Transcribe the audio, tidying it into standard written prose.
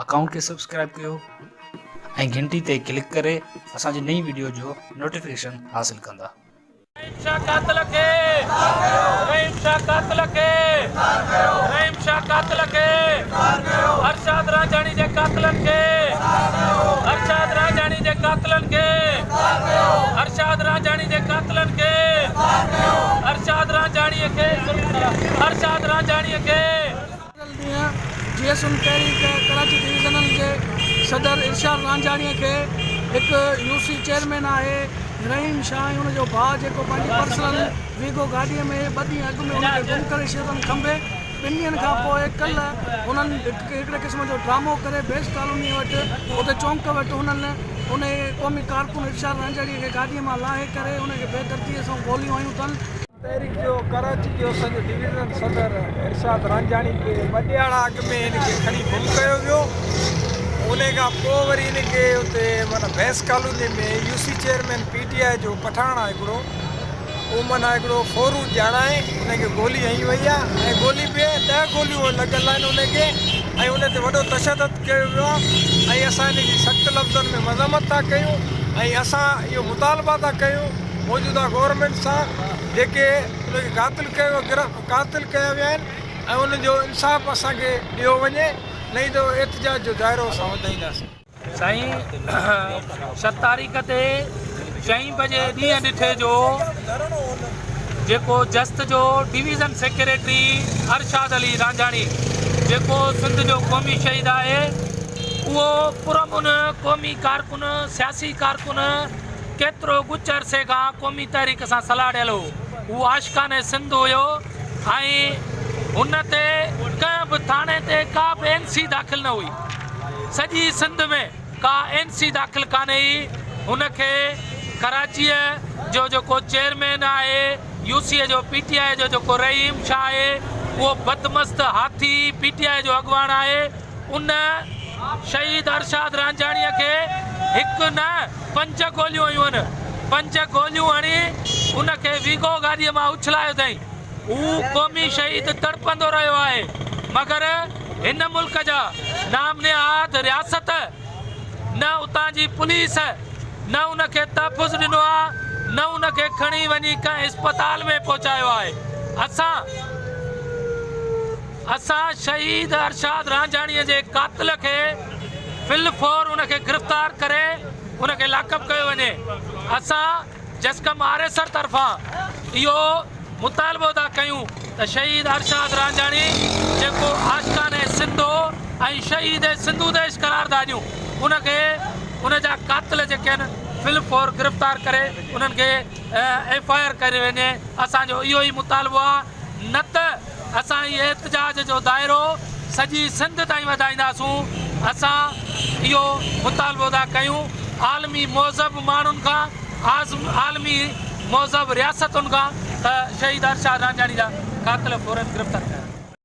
Account کي subscribe ڪيو ۽ گهنٽي تي ڪلڪ ڪري اسان جي نئين وڊيو جو نوٽيفڪيشن حاصل ڪندا. رحيم شاھ قاتل کي رحيم شاھ قاتل کي رحيم شاھ قاتل کي ارشاد رانجهاڻي جي قاتلن کي ارشاد رانجهاڻي جي قاتلن کي ارشاد رانجهاڻي جي قاتلن کي ارشاد رانجهاڻي کي ارشاد رانجهاڻي کي. گذريل ڏينهن جي ايس ايم تحريڪ ڪراچي ڊويزنل جي صدر ارشاد رانجهاڻي کي هڪ يو سي چيئرمين آهي رحيم شاهه ۽ ان جو ڀاء جيڪو پنهنجي پرسنل ويگو گاڏي ۾ ٻه ڏينهن اڳ ۾ ان کي گم ڪري ڇڏيو اٿن کنڀي ٻن ڏينهن کان پوء ڪلهه هنن هڪڙي قسم جو ڊرامو ڪري بيس ڪالوني وٽ اتي چونڪ وٽ هنن ان قومي ڪارڪن ارشاد رانجهاڻي کي گاڏي مان لاهي ڪري ان کي بيدردي سان گوليون هنيون اٿن. تحريڪ جو ڪراچي جو اسان جو ڊويزن صدر ارشاد رانجهاڻي کي ٻه ڏهاڙا اڳ ۾ هن کي کڻي گم ڪيو ويو ان کان پوء وري هن کي اتي معنيٰ Bhains colony ۾ U C chairman P T I جو پٺاڻ آهي هڪڙو اهو معنيٰ هڪڙو ڦورو ڄاڻائي ان کي گولي هنئي وئي آهي ۽ گولي به ڏهه گوليون لڳل آهن ان کي ۽ ان تي وڏو تشدد ڪيو ويو آهي ۽ اسان ان جي سخت لفظن ۾ مذمت ٿا ڪيون ۽ اسان اهو مطالبا ٿا ڪيون موجوده گورنمينٽ سان جيڪي ان کي قاتل ڪيو قاتل ڪيا ويا آهن ۽ انهن جو انصاف اسان کي ڏيو وڃي نه ته احتجاج جو دائرو اسان وڌائينداسين. سائين ڇهه تاريخ تي چئين بجي ڏينهن ڏٺي جو جيڪو جست جو ڊويزن سيڪريٽري ارشاد علي رانجهاڻي جيڪو سنڌ جو قومي شهيد آهي اهو پرامن قومي ڪارڪن سياسي ڪارڪن ڪيترو ڳچ عرصي کان قومي تحريڪ سان سلهاڙيل هو. هو عاشقان سنڌ هيو ۽ هن تي ڪنهن به ٿاڻي تي ڪا به اين سي داخل نه هئي. سڄي سنڌ ۾ ڪا اين سي داخل ڪانه هئي. هن کي ڪراچيء جو جيڪو چيئرمين آهي يو سيء جو پي ٽي آء جو جيڪو رحيم شاهه آهي اهو بدمست هاٿي پي ٽي آء جو اڳواڻ آهي. ان شهيد ارشاد رانجهاڻيء کي هڪ نه پنج گوليون هنيون هن. پنج گوليون هڻي ان کي ويگو گاڏيء مان اڇلايو اٿائين. هو قومي شهيد تڙپندو رهيو آهي، مگر هن ملڪ جا نام نهاد رياست نه اتان جي پوليس نه ان کي تحفظ ڏنو آهي نه ان کي کڻي وڃي ڪنهن اسپتال ۾ پهچايو آهي. اسان. اسان شهيد ارشاد رانجهاڻي جي قاتل کي في الفور ان کي گرفتار ڪري ان کي لاڪپ ڪيو وڃي اسان جسقم آريسر طرفان اهو مطالبو ٿا ڪيون ته شهيد ارشاد رانجهاڻي جيڪو عاشقان سنڌ هو ۽ شهيد سنڌو ديش قرار ٿا ڏيون ان کي ان جا قاتل جيڪي آهن في الفور گرفتار ڪري انهن کي ايف I R ڪري وڃي اسان جو اهو ئي مطالبو آهي نه ته اسان هي احتجاج جو دائرو سڄي سنڌ تائين وڌائينداسون، اسان اهو مطالبو ٿا ڪيون عالمي مهذب ماڻهن کان، عالمي مهذب رياستن کان ته شهيد ارشاد رانجهاڻي جا قاتل فورن گرفتار ڪيا وڃن.